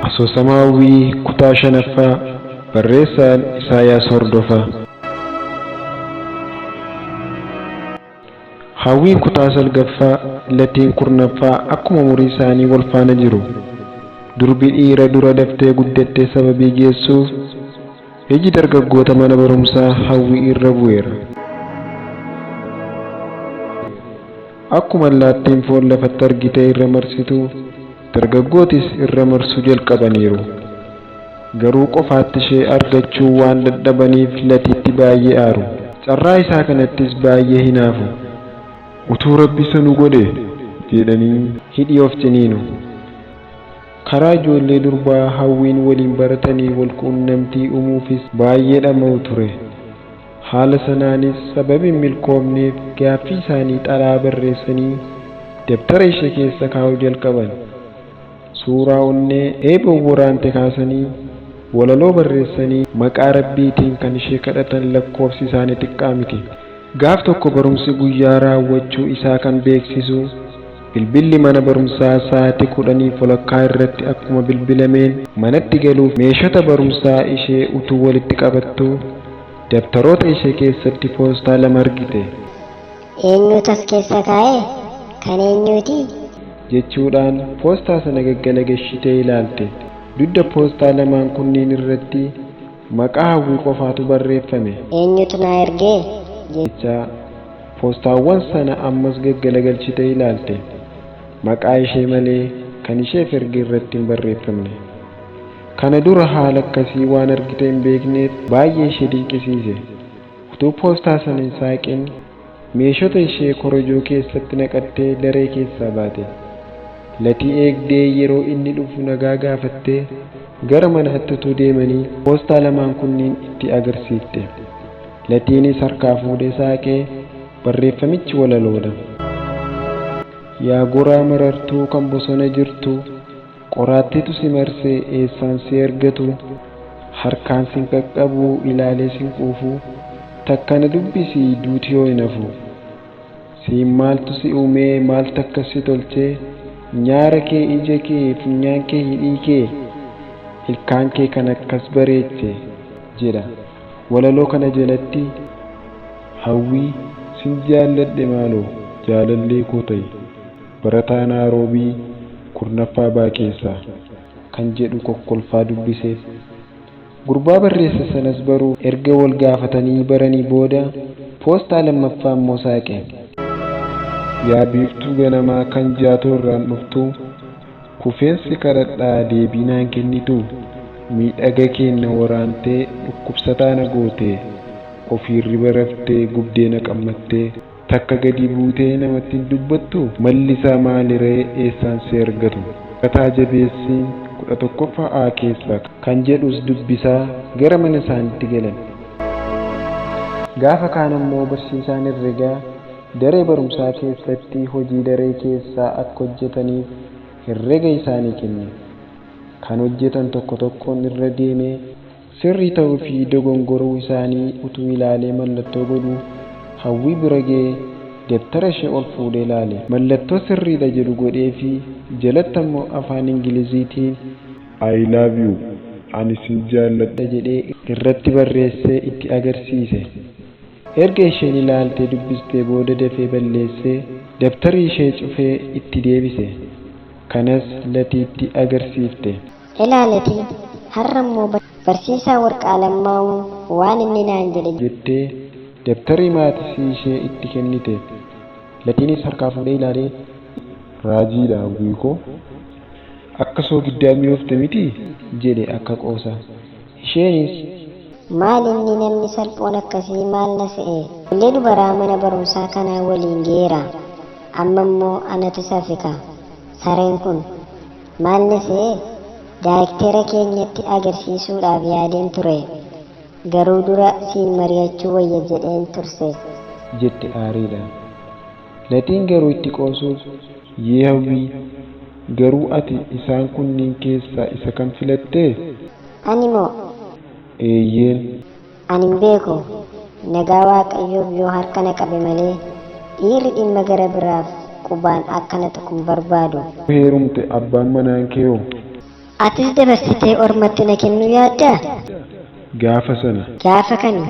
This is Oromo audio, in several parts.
Asoosama Hawwii kutaa shanaffaa barreessaan Isaayaas Hordofaa. Hawwiin kutaa salgaffaa, Latiin kurnaffaa akkuma umurii isaanii wal faana jiru. Durbi dhiira dura daftee guddattee sababii geessuuf iji dargaggoota mana barumsaa Hawwii irra bu'eera. Akkuma allaattiin foon lafatti argitee irra marsitu dargaggootis irra marsuu jalqabaniiru. Garuu qofaatti ishee argachuu waan dadhabaniif Latiitti baay'ee aaru. Carraa isaa kanattis baay'ee hinaafu. Utuu Rabbi isa nu godhe! jedhanii hidhii of ciniinu. Karaa ijoollee durbaa Hawwiin waliin baratanii wal quunnamtii uumuufis baay'ee dhama'u ture. Haala sanaanis sababii hin milkoofneef gaaffii isaanii xalayaa barreessanii dabtara ishee keessa kaa'uu jalqaban. Suuraa onnee eeboon waraante kaasanii, walaloo barreessanii maqaa Rabbiitiin kan ishee kadhatan lakkoofsi isaanii xiqqaa miti. Gaaf tokko barumsi guyyaa raawwachuu isaa kan beeksisu bilbilli mana barumsaa sa'aatii 10:30 irratti akkuma bilbilameen manatti galuuf meeshota barumsaa ishee utuu walitti qabattuu dabtaroota ishee keessatti poostaa lama argite. Eenyuutu as keessa kaa'e? Kan eenyuuti? Jechuudhaan poostaa sana gaggalagashitee ilaalte. Dugda poostaa lamaan kunniin irratti maqaa Hawwii qofaatu barreeffame. Eenyutu naa erge? Jechaa poostaawwan sana ammas gaggalagalchitee ilaalte. Maqaa ishee malee kan isheef erge irratti hin barreeffamne. Kana dura haala akkasii waan argitee hin beekneef baay'ee ishee dinqisiise. Utuu poostaa sana hin saaqin meeshota ishee korojoo keessatti naqattee daree keessaa baate. Latii eegdee yeroo inni dhufu nagaa gaafattee gara manaatti utuu deemanii poostaa lamaan kunniin itti agarsiifte. Latiinis harkaa fuudhee saaqee barreeffamichi walaloodha. Yaa goraa marartuu kan bosona jirtu, qoraattiitu si marsee eessaan si argatu, harkaan sin qaqqabuu ilaalee sin quufu, takka na dubbisi duuti yoo hin hafu. Siin maaltu si uumee maaltu akkas si tolchee, nyaara kee ija kee funyaan kee hidhii kee, ilkaan kee kan akkas bareeche jedha. Walaloo kana jalatti. Hawwii, sin jaalladhe maaloo jaalallee koo ta'i, barataa Naaroobii 10ffaa B keessaa. Kan jedhu kokkolfaa dubbiseef. Gurbaa barreesse sanas baruuf erga wal gaafatanii baranii booda poostaa lammaffaa immoo saaqe. Yaa biiftuu ganamaa kan jaatoo irraan dhuftu, kufeen si kadhadhaa deebii naan kennituu? Miidhaga keen na waraantee dhukkubsataa na goote, of hirriba raftee gubdee na qammattee, takka gadi buutee namatti hin dubbattuu? Malli isaa maaliree eessaan si argatu? Barataa Jabeessiin 11ffaa A keessaa kan jedhus dubbisaa gara mana isaaniitti galan. Gaafa kaan ammoo barsiisaan herregaa daree barumsaa keessatti hojii daree keessaa akka hojjetaniif herrega isaanii kenne. Kan hojjetan tokko tokkoon irra deemee sirrii ta'uu fi dogongoruu isaanii utuu ilaalee mallattoo godhuu Hawwii bira ga'ee dabtara ishee ol fuudhee ilaale. Mallattoo sirriidha jedhu godheefii jalatti ammoo afaan Ingiliziitiin. I love you, Ani sin jaalladha. jedhee irratti barreessee itti agarsiise. Erga isheen ilaaltee dubbistee booda dafee balleessee dabtarii ishee cufee itti deebise. Kanas Latiitti agarsiifte. Elaa Latii, har'a immoo barsiisaa Warqaalammaawu waan inni naan jedhe. jettee dabtarii maatisii ishee itti kennite. Latiinis harkaa fuudhee ilaalee. Raajiidha Hawwii koo. Akka soogiddaa mi'oofte mitii? jedhe akka qoosaa. Isheenis. Maal inni namni salphoon akkasii maal na se'e? Ijoollee dubaraa mana barumsaa kanaa waliin ga'eera. Amma immoo anatu safe kaa. Sareen kun. Maal na se'e? Daarekteera keenyatti agarsiisuudhaaf yaadeen ture. Garuu dura siin mari'achuu wayya jedheen turse. jette aariidhaan. Latiin garuu itti qoosuuf. Yee Hawwii, garuu ati isaan kunniin keessaa isa kam filattee? Ani moo? Eeyyeen. Ani hin beeku. Nagaa Waaqayyoof yoo harka na qabe malee dhiirri dhimma gara biraaf qubaan akka na tuqu hin barbaadu. Heerumte abbaan manaan kee hoo? Atis dabarsitee ormatti na kennuu yaaddaa? Gaafa sana. Gaafa kami?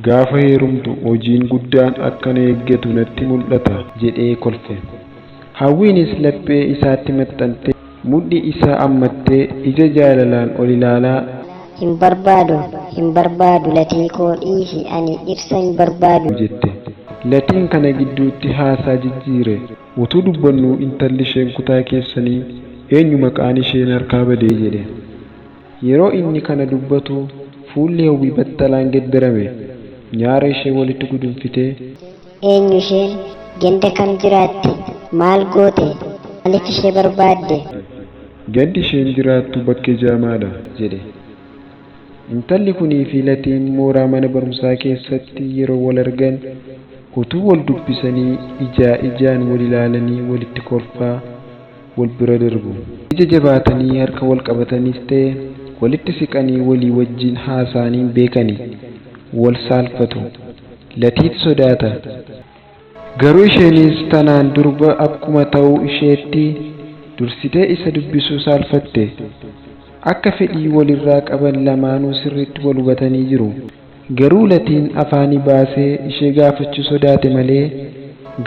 Gaafa heerumtu hojiin guddaan akka na eeggatu natti mul'ata. Jedhee kolfe. Hawwiinis laphee isaatti maxxantee mudhii isaa ammattee ija jaalalaan ol ilaalaa Hin barbaadu, hin barbaadu, Latii koo, dhiisi, ani dhirsa hin barbaadu. Jette. Latiin kana gidduutti haasaa jijjiire. Utuu dubbannuu intalli isheen kutaa keessanii eenyu maqaan isheen harkaa badee? Jedhe. Yeroo inni kana dubbatu fuulli Hawwii battalaan geeddarame. Nyaara ishee walitti gudunfitee Eenyu isheen? Ganda kam jiraatti? Maal goote? Maaliif ishee barbaadde? Gandi isheen jiraattu Bakkee Jaamaadha. Jedhe. Intalli kunii fi Latiin mooraa mana barumsaa keessatti yeroo wal argan utuu wal dubbisanii ijaa ijaan wal ilaalanii walitti kolfaa wal bira darbu. Ija jabaatanii harka wal qabataniis ta'e walitti siqanii walii wajjin haasa'anii hin beekani. Wal saalfatu. Latiitu sodaata. Garuu isheenis tanaan durba akkuma ta'uu isheetti dursitee isa dubbisuu saalfatte. Akka fedhii walirraa qaban lamaanuu sirriitti wal hubatanii jiru. Garuu Latiin afaanii baasee ishee gaafachuu sodaate malee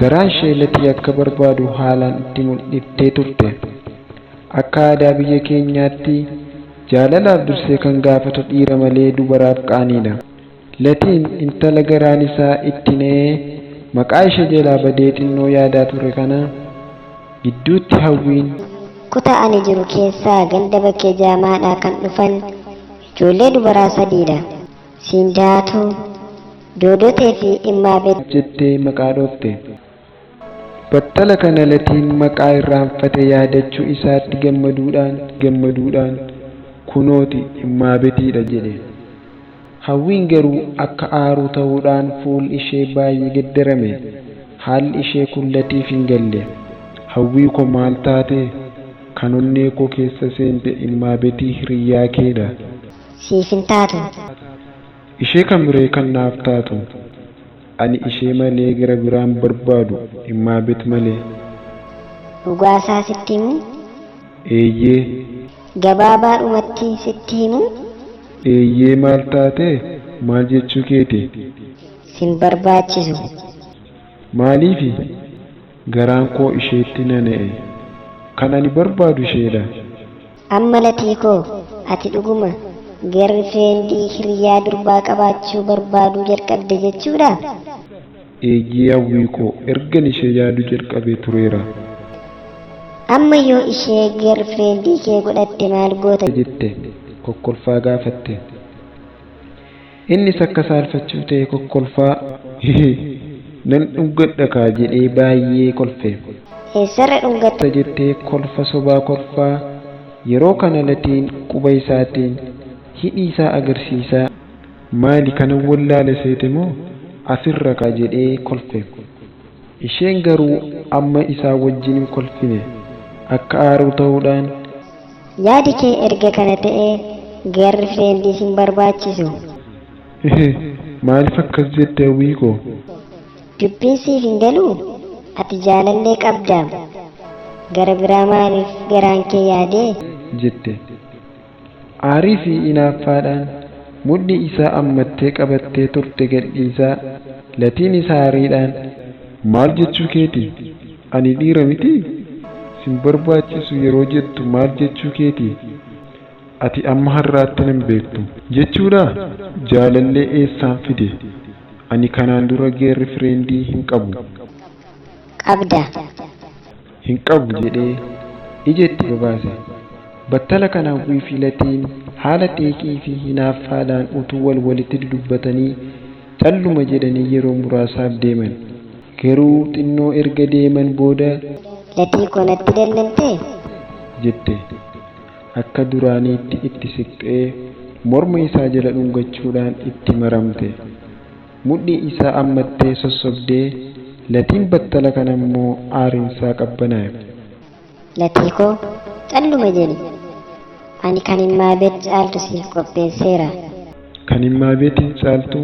garaan ishee Latii akka barbaadu haalaan itti mul'iftee turte. Akka aadaa biyya keenyaatti jaalalaaf dursee kan gaafatu dhiira malee dubaraaf qaaniidha. Latiin intala garaan isaa itti na'ee maqaa ishee jalaa badee xinnoo yaadaa ture kana gidduutti Hawwiin Kutaa ani jiru keessaa ganda Bakkee Jaamaadhaa kan dhufan ijoollee dubaraa sadiidha. Siindaatuu, Doodotee fi Immaabet. Jettee maqaa dhoofte. Battala kana Latiin maqaa irraanfate yaadachuu isaatti gammaduudhaan kunooti Immaabetiidha jedhe. Hawwiin garuu akka aaruu ta'uudhaan fuulli ishee baay'ee geeddarame. Haalli ishee kun Latiif hin galle. Hawwii koo, maal taatee? Kan onnee koo keessa seente Immaabetii hiriyyaa keedha. Siif hin taatu. Ishee kamiree kan naaf taatu? Ani ishee malee gara biraan barbaadu, Immaabet malee. Dhugaasaa sitti himu? Eeyyee. Gabaabaadhumatti sitti himu? Eeyyee, maal taatee? Maal jechuu keeti? Sin barbaachisu. Maaliifi? Garaan koo isheetti nana'e. Kan ani barbaadu isheedha. Amma Latii koo, ati dhuguma girlfriendii, hiriyaa durbaa qabaachuu barbaaduu jalqabde jechuudha? Eeyyee Hawwii koo, ergan ishee yaaduu jalqabee tureera. Amma yoo ishee girlfriendii kee godhatte maal goota? Jette kokkolfaa gaafatte. Innis akka saalfachuu ta'e kokkolfaa, nan dhungadha kaa jedhee baay'ee kolfe. Eessarra dhungatta? Jettee kolfa sobaa kolfaa yeroo kana Latiin quba isaatiin hidhii isaa agarsiisaa Maali kanan wallaale seete moo? Asirra kaa jedhee kolfe. Isheen garuu amma isaa wajjin hin kolfine. Akka aaruu ta'uudhaan Yaadi kee erga kana ta'ee girlfriendii sin barbaachisu. Maaliif akkas jette, Hawwii koo? Dubbiin siif hin galuu? Ati jaalallee qabda. Gara biraa maaliif garaan kee yaadee? Jette. Aarii fi inaaffaadhaan mudhii isaa ammattee qabattee turte gadhiisaa Latiinis aariidhaan Maal jechuu keeti? Ani dhiira mitii? Sin barbaachisu yeroo jettu maal jechuu keeti? Ati amma har'aatti nan beektu jechuudha? Jaalallee eessaan fide? Ani kanaan dura girlfriendii hin qabu. Qabda. Hin qabu. Jedhee ija itti babaase. Battala kana Hawwii fi Latiin haala xiiqii fi hinaaffaadhaan utuu wal walitti dudubbatanii calluma jedhanii yeroo muraasaaf deeman. Garuu xinnoo erga deeman booda Latii koo, natti dallantee? Jette. Akka duraaniitti itti siqxee morma isaa jala dhungachuudhaan itti maramte. Mudhii isaa ammattee sossobdee Latiin battala kana immoo aariinsaa qabbanaa'e. Latii koo, calluma jedhi. Ani kan Immaabet caaltu siif qopheesseera. Kan Immaabetiin caaltu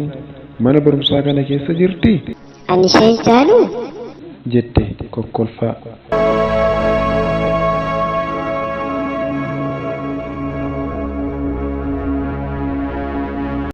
mana barumsaa kana keessa jirtii? Ani ishee hin caaluu? Jette kokkolfaa.